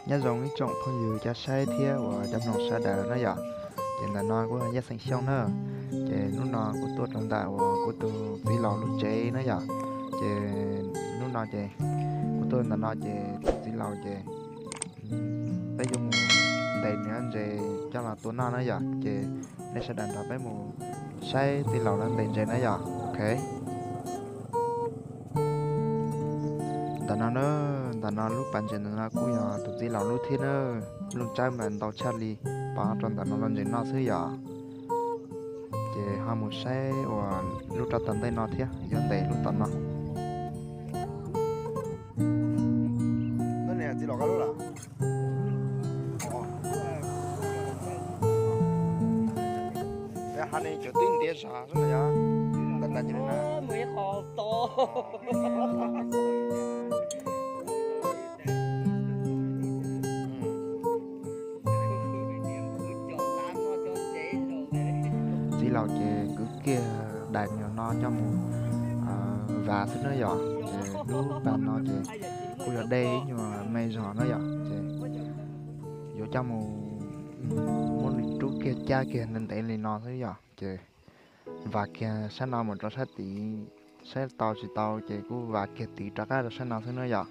Nyob zoo ib tsoom phooj ywg cov saib thiab uas cov mloog sawv daws na yom. Ces ntawm no kuv yog Yaj Xeem Xyooj na. Ces hnub no kuv tuaj rau ntawm uas kuv tus txiv laus lub tsev na yom. Ces hnub no ces kuv tuaj ntawm no ces tus txiv laus ces peb yuav mus ntes nws ntses coj los tua noj na yom. Ces nej sawv daws nrog peb mus saib txiv laus lawv ntes ntses na yom. Ok. Ntawm no na, ntawm no lub pas ntses ntawm no kuj yog tus txiv laus lub thiab na. Lub tsawb mas ntau tshaj li, pov rau ntawm no los ntses noj xwb yom. Ces ho mus saib uas lub rau tom ntej no thiab, yuav ntes lub tom no. Txiv laus ces kwv kiag daim nyuam no coj mus vas xwb na yom. Ces lub pas no ces kuj yog de ib nyuag me zog na yom. Ces yuav coj mus muab nws rub kiag cab kiag ntev ntev li no xwb yom. Ces vas kiag sab no mus rau sab tid, saib tau tsis tau ces kuj vas kiag tid rov qab rau sab no xwb na yom.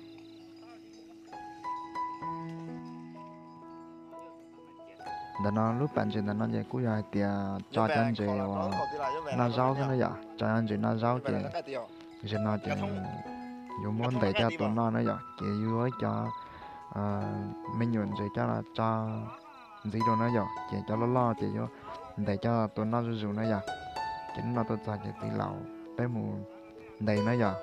Ntawm no lub pas ntses ntawm no ces kuj yog hais tias tso cov ntses uas noj zaub xwb na yom, tso cov ntses noj zaub ces zaum no ces yuav muab ntes coj tua noj na yom, ces yuav ib cov me nyuam ntses coj los tso ntxiv rau na yom, ces cov loj loj ces yuav ntes coj tua noj zuj zus na yom. Ces hnub no tuaj txog ces txiv laus peb mus ntes na yom.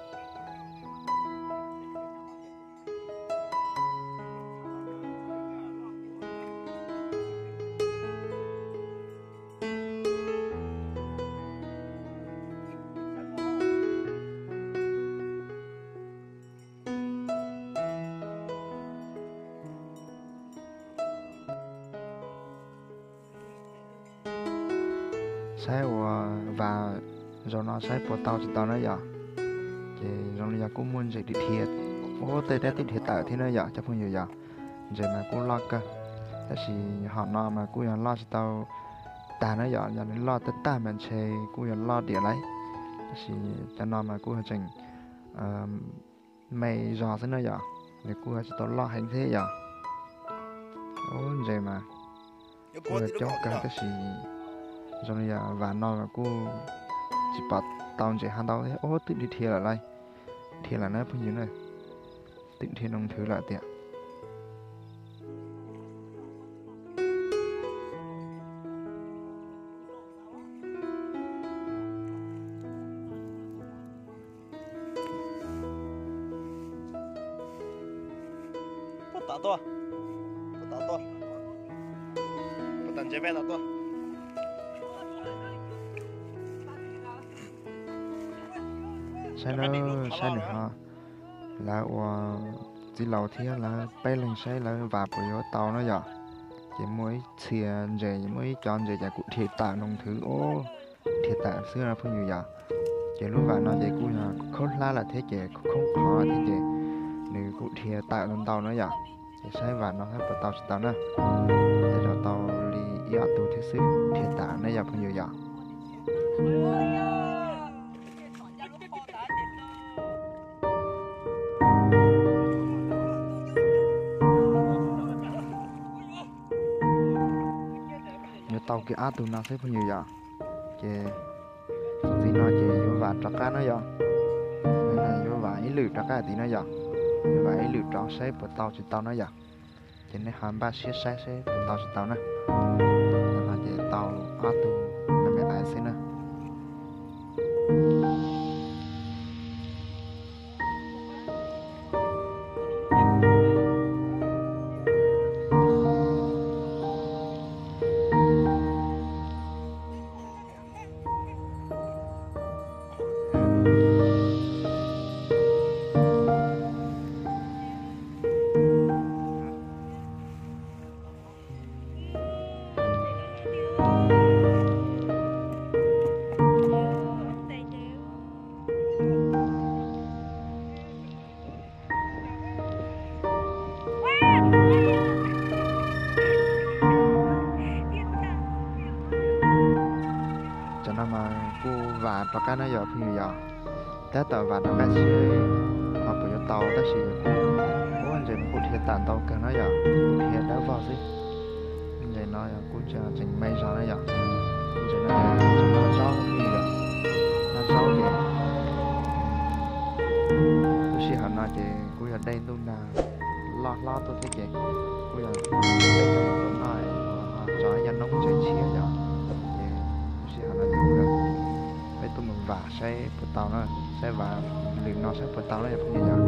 Saib ua vas zaum no saib puas tau tsis tau na yom. Ces zoo li yog kuj muaj ntses dhia dhia, ub tej dab twb dhia tawm thiab na yom cov phooj ywg yom. Ntses mas kuj loj kawg, tab sis hom no mas kuj yog loj tsis tau tag na yom, yog nws loj tag tag mas ntshe kuj yog loj diam lauj. Tab sis cov no mas kuj yog tseem me zog xwb na yom, nws kuj yog tsis tau loj heev thiab yom. Ub ntses mas kuj yog coob kawg tab sis zoo li yog vas no los kuj tsis pom tau ntses hab ntau thiab. Ub twb dhia dhia lawm lauj, dhia lawm na phooj ywg na, twb dhia noo nthwv lawm tiag. Puas tom tuaj? Puas tom tuaj? Puas tom ntses peb tom tuaj? Saib na, saib nws ho, lawv ua txiv laus thiab lawv peb leeg saib lawv vas puas yuav tau na yom. Ces muaj ib txhia ntses, muaj ib cov ntses ces kuj dhia tawm noo nthwv, ub, dhia tawm xwb na phooj ywg yom. Ces lub vas no ces kuj yog khaub hlab lawm thiab ces kuj khoob qhov thiab ces nws kuj dhia tawm ntau ntau na yom. Ces saib vas no saib puas tau tsis tau na. Tej zaum tau li ib ob tug thiab xwb dhia tawm na yom phooj ywg yom. Yuav tau kiag ob tug no xwb phooj ywg yom. Ces txuas ntxiv no ces yuav vam rov qab na yom. Yuav vam ib lwm rov qab tid na yom. Yuav vam ib lwm rov saib puas tau tsis tau na yom. Ces nej ho npaj siab saib seb puas tau tsis tau na. Ntawm no ces tau ob tug me me xwb na. Vam rov qab na yom phooj ywg yom. Tab tom vam rov qab seb ho puas yuav tau tab sis ua ntses mas kuj dhia tawm ntau kawg na yom, kuj dhia dawb vog xwb. Ntses no yog kuj tseem me zog na yom. Ntses no yog noj zaub phooj ywg yom, noj zaub ces lub sij hawm no ces kuj yog dej ntuj nag loj hlob tuaj thiab ces kuj yog peb cov tuaj noj, tso ib co noob ntses tshiab yom. Ces lub sij hawm no ces kuj yog peb tuaj mus vam saib puas tau na, saib vam lwm no saib puas tau na yom phooj ywg yom.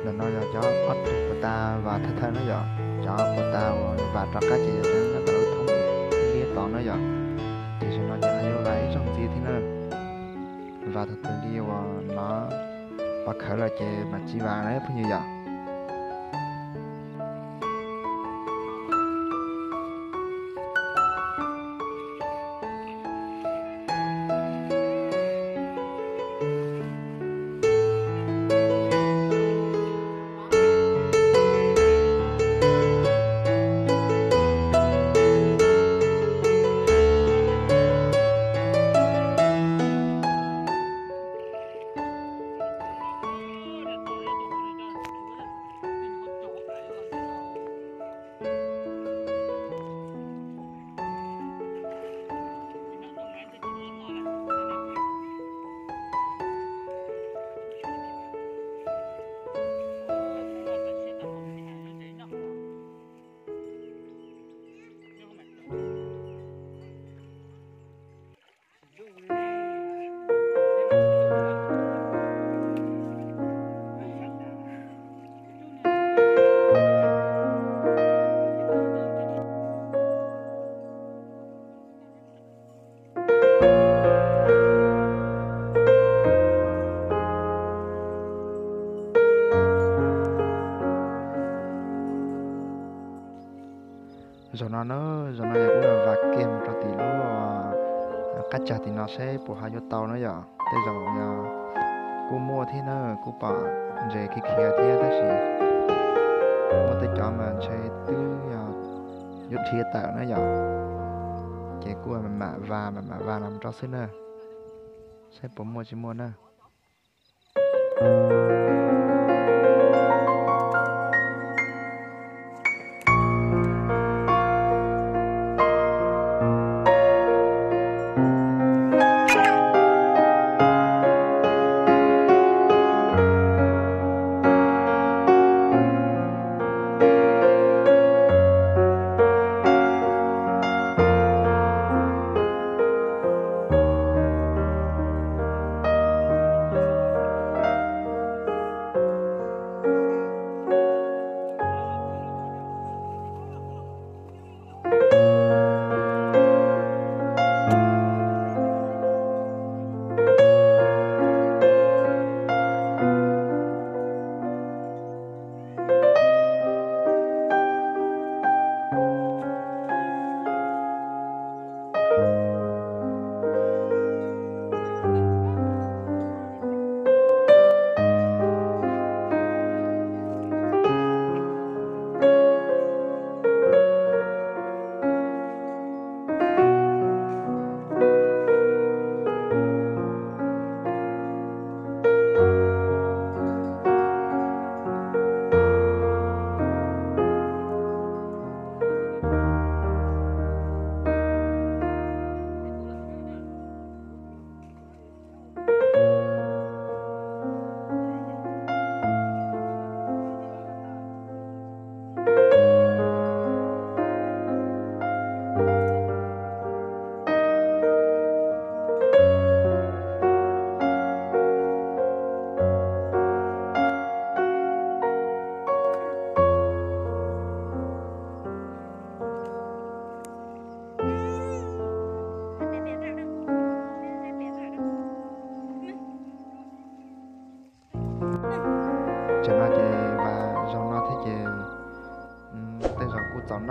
Ntawm no yog cov ob tug puas tas vas thawj thawj na yom, cov puas tas uas vas rov qab ces yog cov nyob tom lub thoob liab tod na yom. Ces zaum no ces yuav vas ib zaug ntxiv thiab na. Vas thaum twg li uas nov pov khawv lawm ces mam tsis vas na phooj ywg yom. Zaum no na, zaum no yog kuv vas kiag mus rau tim lub qab tsag tim no seb puas ho yuav tau na yom. Tej zaum yog kuj muaj thiab na, kuj pom ntses khiav khiav thiab tab sis muaj tej cov mas ntshe twb yog yuav dhia tawm na yom. Ces kuj mam mam vas mam mam vas los rau xwb na, saib puas muaj tsis muaj na.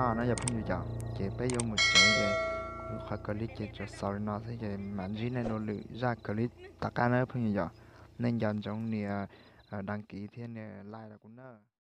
no na yog phooj ywg yom. Ces peb yuav mus tsev ces kuv qhov clip ces tsuas xaus li no xwb ces mam ntsib nej dua lwm zaj clip tom qab na phooj ywg yom. Nej nco ntsoov nias đăng ký thiab nias like rau kuv na.